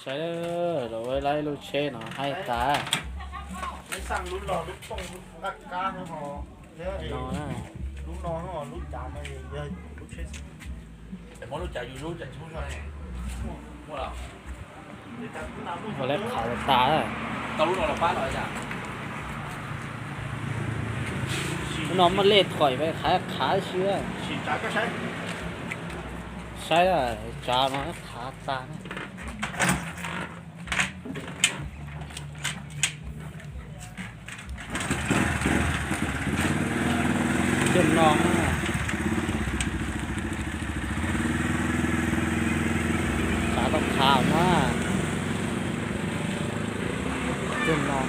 ໃຊ່ເດີ ເອົາໄວ້ໄລ່ລູກເຊນເນາະ ໃຫ້ຕາ ໄດ້ສັ່ງລຸ້ນຫຼໍ່ ລຸ້ນປ່ອງ ລຸ້ນກາກາເນາະ ເດີ ເນາະ ລຸ້ນນ້ອງເນາະ ລຸ້ນຈານເນາະ ເດີ ລຸ້ນເຊນ ແຕ່ໝໍລຸ້ນຈານຢູ່ ລຸ້ນຈານຊຸມຊົນນີ້ ໝົດແລ້ວ ບໍ່ໄດ້ຂາຍຕາ ຕາລຸ້ນອອກລະປ້າໜ້ອຍຈ້ະ ນ້ອງມາເລດຖອຍໄປຂາຍຂາເຊືອ ສີຈານກໍໃຊ້ ໃຊ້ລະ ຈານມາຂາຕາ ຈົນນ້ອງ ຂາຕ້ອງຂາມາ ຈົນນ້ອງ.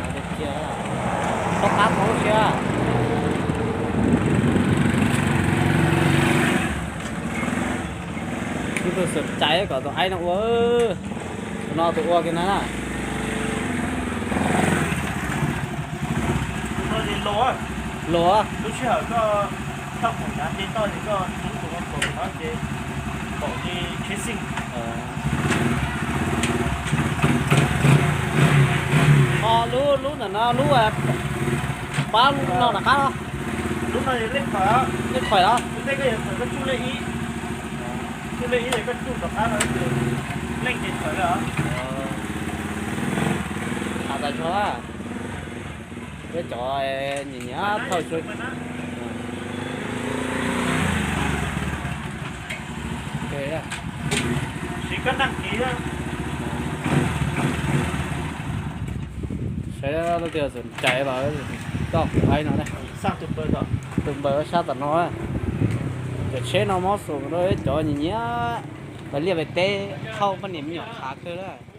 ເອົາໄປເຈຍ ຕ້ອງຮັກເຂົາເຊຍ ຄືເພິ່ນສົນໃຈກໍຕົວໄອ້ນະ ໂອ້ຍ ຕົວນອກຕົວອວກຢູ່ນັ້ນນະ ໂລ ໂລ ລູກເຊນກໍ ເຈົ້າຂອງຮ້ານຕິດຕໍ່ນີ້ກໍ ບອກທີ່ເຄສຊິງ ເອີ ອໍ ຮູ້ ຮູ້ນັ້ນເນາະ ຮູ້ວ່າປ້າລຸ້ນນ້ອງນະຄະເນາະ ລຸ້ນນ້ອງເລັກກວ່າ ເລັກກວ່າເນາະ ເລັກກວ່າ ກໍຈຸເລັກອີກ ຈຸເລັກອີກກໍຈຸດອກມາ ເລັກເຈັດກວ່າເນາະ ເອີ ຂາດແຕ່ໂຊລາ ເວຈອຍ ນີ້ ນີ້ ເທົ່າຊຸດ ໂອເຄ ຊິກໍນັ່ງກີ ໃຊ້ແລ້ວ ລາວເທື່ອສົນໃຈວ່າ ດອກໄອ້ເນາະ ສ້າງຕຸມເບີດອກ ຕຸມເບີຊາຕະນໍ ຈະເຊນເອົາໝໍສູງໂດຍ ຈອຍ ນີ້ ໄປລຽບໄປເຕະ ເຂົ້າມານີ້ມັນຫຍອດຂາຄືແລ້ວ.